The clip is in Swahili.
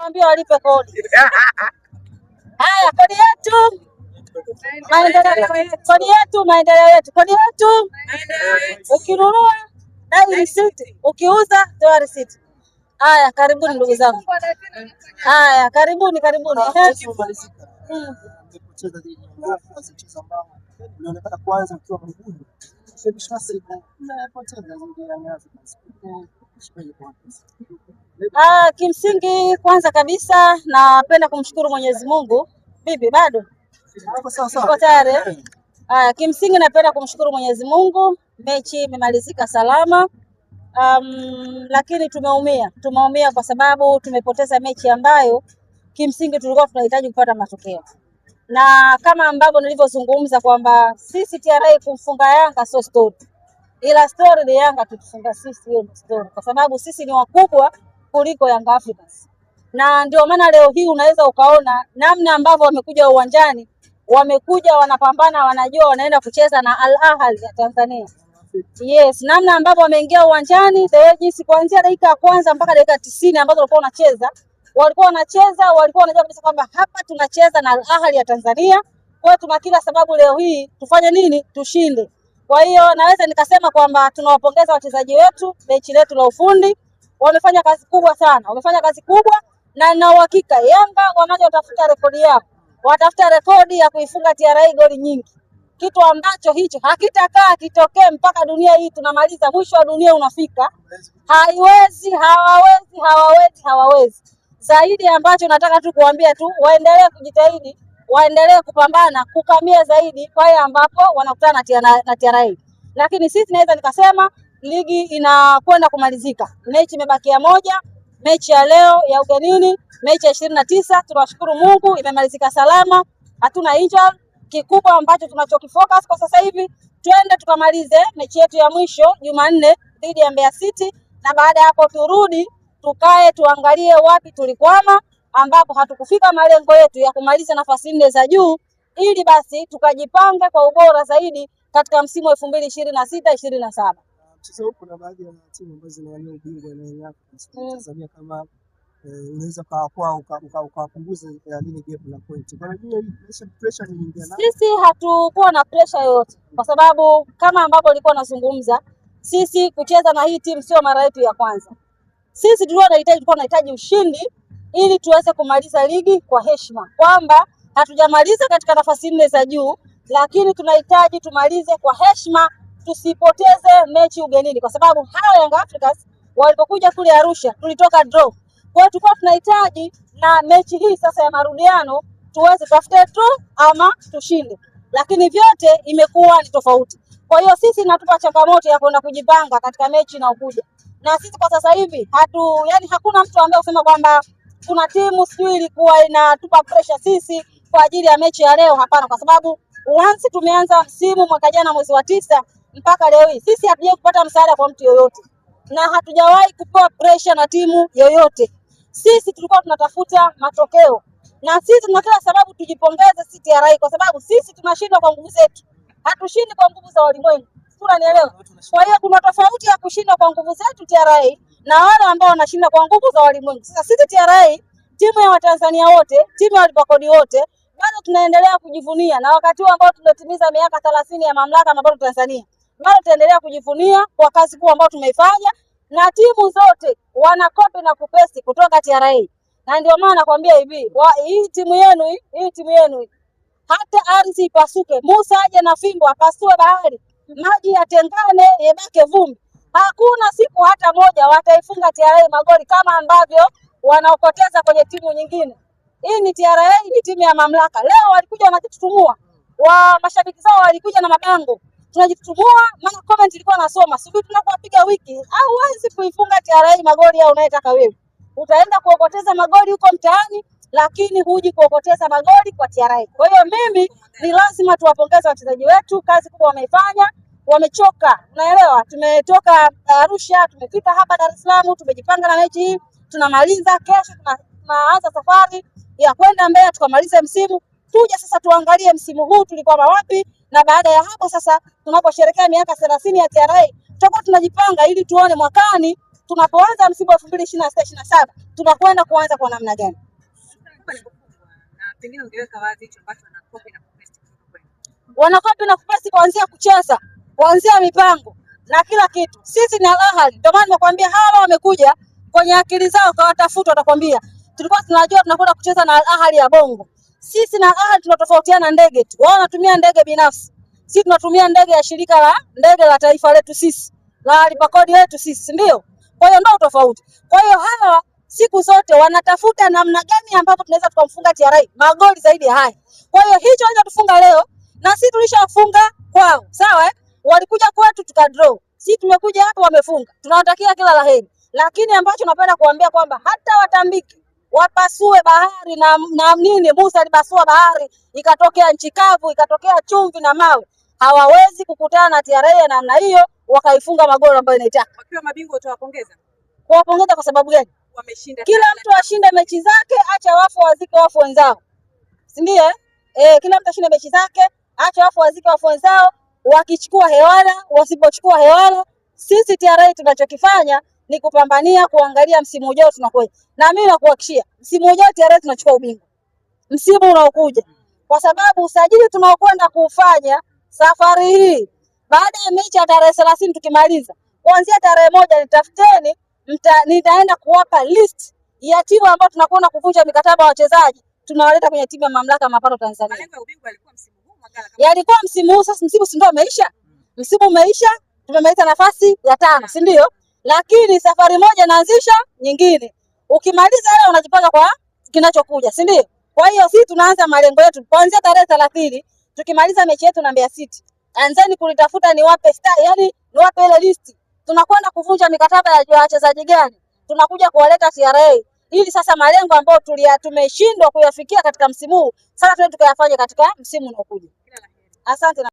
Waambie walipe kodi. Haya, kodi yetu maendeleo, kodi yetu maendeleo yetu, kodi yetu. Ukinunua dai risiti, ukiuza toa risiti. Haya, karibuni ndugu zangu. Haya, karibuni karibuni. Mchezo umemalizika. Mlipocheza dhidi ya Young Africans, mchezo ambao unaonekana kwanza ukiwa mgumu, kisha mwisho wa siku mnapoteza dhidi ya Young Africans. Ah, kimsingi kwanza kabisa napenda kumshukuru Mwenyezi Mungu. Vipi bado? Uko sawa sawa? Uko tayari? Eh? Haya, kimsingi napenda kumshukuru Mwenyezi Mungu, mechi imemalizika salama. Lakini tumeumia, tumeumia kwa sababu tumepoteza mechi ambayo kimsingi tulikuwa tunahitaji kupata matokeo, na kama ambavyo nilivyozungumza kwamba sisi TRA kumfunga Yanga sio story, ila story ni Yanga tutufunga sisi, hiyo ni story, kwa sababu sisi ni wakubwa kuliko Young Africans, na ndio maana leo hii unaweza ukaona namna ambavyo wamekuja uwanjani, wamekuja wanapambana, wanajua wanaenda kucheza na Al Ahly ya Tanzania. Yes, namna ambavyo wameingia uwanjani, the way jinsi kuanzia dakika ya kwanza mpaka dakika 90 ambazo walikuwa wanacheza, walikuwa wanacheza, walikuwa wanajua kabisa kwamba hapa tunacheza na Al Ahly ya Tanzania. Kwa hiyo tuna kila sababu leo hii tufanye nini? Tushinde. Kwa hiyo naweza nikasema kwamba tunawapongeza wachezaji wetu, benchi letu la ufundi, wamefanya kazi kubwa sana, wamefanya kazi kubwa, na na uhakika Yanga wanaja watafuta rekodi yao, watafuta rekodi ya kuifunga TRA goli nyingi, kitu ambacho hicho hakitakaa kitokee mpaka dunia hii tunamaliza, mwisho wa dunia unafika. Haiwezi, hawawezi, hawawezi, hawawezi. Zaidi ambacho nataka tu kuambia tu waendelee kujitahidi, waendelee kupambana, kukamia zaidi pale ambapo wanakutana na TRA. Lakini sisi naweza nikasema ligi inakwenda kumalizika, mechi imebakia moja, mechi ya leo ya ugenini, mechi ya 29. Tunashukuru Mungu imemalizika salama, hatuna injury. Kikubwa ambacho tunachokifocus kwa sasa hivi, twende tukamalize mechi yetu ya mwisho Jumanne dhidi ya Mbeya City, na baada ya hapo turudi tukae tuangalie wapi tulikwama, ambapo hatukufika malengo yetu ya kumaliza nafasi nne za juu, ili basi tukajipange kwa ubora zaidi katika msimu wa 2026 27. Mchezo huu kuna baadhi ya timu ambazo zinawania ubingwa na Young Africans. Tanzania kama unaweza ukawakwaa ukawapunguza lile gap la pointi. Kwa hiyo pressure ni nayo. Sisi hatukuwa na pressure yoyote, kwa sababu kama ambavyo nilikuwa nazungumza, sisi kucheza na hii timu sio mara yetu ya kwanza. Sisi tulikuwa tunahitaji ushindi ili tuweze kumaliza ligi kwa heshima, kwamba hatujamaliza katika nafasi nne za juu, lakini tunahitaji tumalize kwa heshima, tusipoteze mechi ugenini, kwa sababu hawa Young Africans walipokuja kule Arusha tulitoka draw. Kwa hiyo tulikuwa tunahitaji na mechi hii sasa ya marudiano tuweze tafute draw ama tushinde, lakini vyote imekuwa ni tofauti. Kwa hiyo sisi inatupa changamoto ya kwenda kujipanga katika mechi inayokuja, na sisi kwa sasa hivi yani hakuna mtu ambaye kusema kwamba kuna timu sijui ilikuwa inatupa pressure sisi kwa ajili ya mechi ya leo. Hapana, kwa sababu once tumeanza msimu mwaka jana mwezi wa 9 mpaka leo hii sisi hatujawahi kupata msaada kwa mtu yoyote na hatujawahi kupewa pressure na timu yoyote. Sisi tulikuwa tunatafuta matokeo na sisi tuna kila sababu tujipongeze sisi TRA kwa sababu sisi tunashinda kwa nguvu zetu, hatushindi kwa nguvu za walimwengu. Unanielewa? Kwa hiyo kuna tofauti ya kushinda kwa nguvu zetu TRA na wale ambao wanashinda kwa nguvu za walimwengu. Sasa sisi TRA, timu ya Watanzania wote, timu ya walipa kodi wote, bado tunaendelea kujivunia, na wakati huu ambao tumetimiza miaka 30 ya mamlaka mapato Tanzania, bado tutaendelea kujivunia kwa kazi kubwa ambayo tumeifanya, na timu zote wanakopi na kupesti kutoka TRA, na ndio maana nakwambia hivi, hii timu yenu hii timu yenu hii, hata ardhi ipasuke, Musa aje na fimbo apasue bahari, maji yatengane, yebake vumbi, hakuna siku hata moja wataifunga TRA magoli kama ambavyo wanaokoteza kwenye timu nyingine. Hii ni TRA, ni timu ya mamlaka. Leo walikuja wanajitutumua, wa mashabiki zao walikuja na mabango tunajitutumua, maana comment ilikuwa nasoma, subiri tunakuwapiga wiki. Hauwezi kuifunga TRA magoli au unayetaka wewe, utaenda kuokoteza magoli huko mtaani, lakini huji kuokoteza magoli kwa TRA. Kwa hiyo mimi ni lazima tuwapongeze wachezaji wetu, kazi kubwa wameifanya, wamechoka, unaelewa. Tumetoka Arusha, tumefika hapa Dar es Salaam, tumejipanga na mechi hii, tunamaliza kesho, tunaanza safari ya kwenda Mbeya tukamalize msimu. Tuje sasa tuangalie msimu huu tulikwama wapi, na baada ya hapo sasa tunaposherehekea miaka 30 ya TRA tutakuwa tunajipanga ili tuone mwakani Tunapoanza msimu wa 2026 27 tunakwenda kuanza kwa namna gani? Wanakopi na kupesi kuanzia kucheza, kuanzia mipango na kila kitu. Sisi ni Al Ahly, ndio maana nimekwambia hawa wamekuja kwenye akili zao, kawatafuta, watakwambia tulikuwa tunajua tunakwenda kucheza na Al Ahly ya Bongo. Sisi na Al Ahly tunatofautiana ndege tu, wao wanatumia ndege binafsi, sisi tunatumia ndege ya shirika la ndege la taifa letu sisi, la walipa kodi letu sisi, ndio. Kwa hiyo ndio tofauti. Kwa hiyo hawa siku zote wanatafuta namna gani ambapo tunaweza tukamfunga TRA magoli zaidi ya haya. Kwa hiyo hicho tufunga leo na sisi tulishafunga kwao, sawa eh? Walikuja kwetu tukadraw, sisi tumekuja hapa wamefunga. Tunawatakia kila laheri, lakini ambacho napenda kuambia kwamba hata watambiki wapasue bahari na nini, Musa alipasua bahari ikatokea nchi kavu ikatokea chumvi na mawe, hawawezi kukutana na TRA ya namna hiyo wakaifunga magoli ambayo inaitaka. Wakiwa mabingwa utawapongeza? Kuwapongeza kwa sababu gani? Wameshinda. Kila mtu ashinde mechi zake, acha wafu wazike wafu wenzao, si ndio? Kila mtu ashinde mechi zake, acha wafu wazike wafu wenzao. Wakichukua hewala, wasipochukua hewala, sisi TRA tunachokifanya ni kupambania kuangalia msimu ujao tunakwenda. Na mimi nakuhakikishia msimu ujao TRA tunachukua ubingwa msimu unaokuja, kwa sababu usajili tunaokwenda kuufanya safari hii baada ya mechi ya tarehe 30 tukimaliza, kuanzia tarehe 1 nitafuteni, nitaenda kuwapa list ya timu ambayo tunakwenda kuvunja mikataba wa wachezaji, tunawaleta kwenye timu ya mamlaka ya mapato Tanzania. Malengo ya ubingwa yalikuwa msimu huu, Mwangala, kama Yalikuwa msimu huu, sasa msimu si ndio umeisha? Msimu umeisha, tumemaliza nafasi ya 5, si ndio? Lakini safari moja naanzisha nyingine. Ukimaliza leo unajipanga kwa kinachokuja, si ndio? Kwa hiyo sisi tunaanza malengo yetu kuanzia tarehe 30, tukimaliza mechi yetu na Mbeya City. Anzeni kulitafuta niwape star, yani niwape ile listi. Tunakwenda kuvunja mikataba ya wachezaji gani? Tunakuja kuwaleta TRA ili sasa malengo ambayo tumeshindwa kuyafikia katika msimu huu sasa tuende tukayafanye katika msimu unaokuja. Kila la heri. Asante.